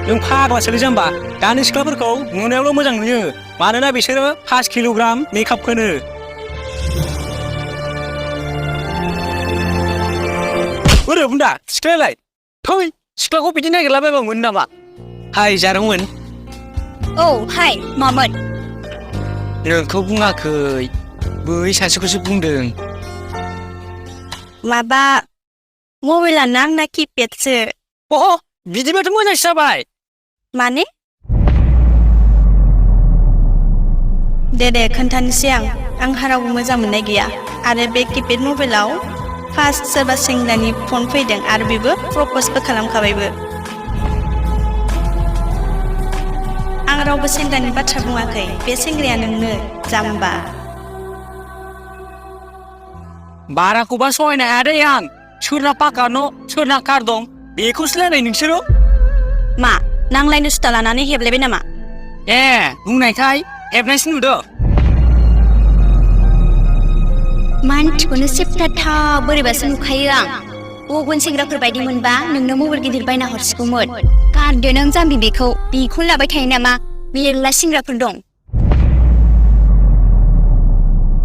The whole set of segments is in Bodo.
नों फाग्लासोलै जाम्बा दानि सिख्लाफोरखौ नुनायावल' मोजां नुयो मानोना बिसोरो 5 किल'ग्राम मेकआप फोनो बोरो बुन्दा सिख्लायालाय थै सिख्लाखौ बिदि नागिरलाबायबा मोनो नामा हाय जारौमोन औ हाय मामोन नोंखौ बुङाखै बै सासेखौसो बुंदों माबा मबाइलानो आंना किपेडसो अह बिदिबाथ' मोजांसो जाबाय माने दे खोन्थानोसै आंहा रावबो मोजां मोननाय गैया आरो बे किपेड मबाइलाव फार्स्ट सोरबा सेंग्रानि फन फैदों आरो बेबो प्रप'जबो खालामखाबायबो आं रावबो सेंग्रानि बाथ्रा बुङाखै बे सेंग्राया नोंनो जाम्बा बाराखौबा सहायनो हाया दै आं सोरना पाका न' सोरना कार दं बेखौसो लायनाय नोंसोरो मा नांलायनो सुथा लानानै हेबलायबाय नामा ए बुंनायखाय हेबनायसो नुदों मानसिखौनो सेबथाथाव बोरैबासो नुखायो आं गुबुन सेंग्राफोर बायदि मोनबा नोंनो मबाइल गिदिर बायना हरसिगौमोन गारदो नों जाम्बि बेखौनो लाबाय थायो नामा मेरला सेंग्राफोर दं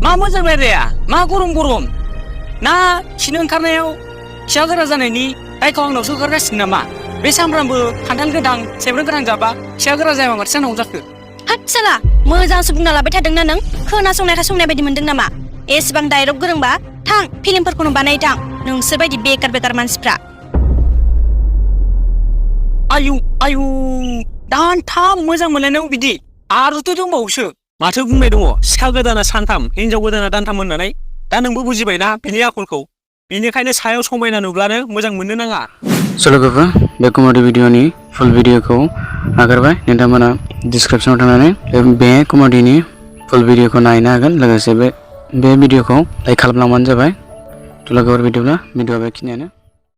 मा मोजां रायलाया मा गरम ना खिनो ओंखारनायाव खिया गोरा जानायनि दायखौ आंनावसो होखारगासिनो नामा बे सामफ्रामबो खान्थाल गोथां सेब्रें गोथां जाबा खिया गोरा जाया माथो जानांगौ जाखो हाथ साला मोजांसो बुंना लाबाय थादोंना नों खोनासंनायखा संनाय बायदि मोनदों नामा एसेबां डायलग गोरोंबा थां फिल्मफोरखौनो बानाय थां नोंसोर बायदि बेकार मानसिफ्रा आयु दानथाम मोजां मोनलायनायाव बिदि आरोथ' दंबावोसो माथो बुंनाय दङ सिखा गोदाना सानथाम हिनजाव गोदाना दानथाम होननानै दा नोंबो बुजिबायना बिनि आखलखौ बेनिखायनो सायाव समायना नुब्लानो मोजां मोननो नाङा लोगोफोर बे कमेडि भिडिअनि फुल भिडिअखौ नागारबाय नोंथांमोना डिसक्रिपसनाव थांनानै बे कमेडिनि फुल भिडिअखौ नायनो हागोन लोगोसे बे भिडिअखौ लाइक खालामलांबानो जाबाय लोगोफोर बिदिब्ला भिडिअआ बेखिनियानो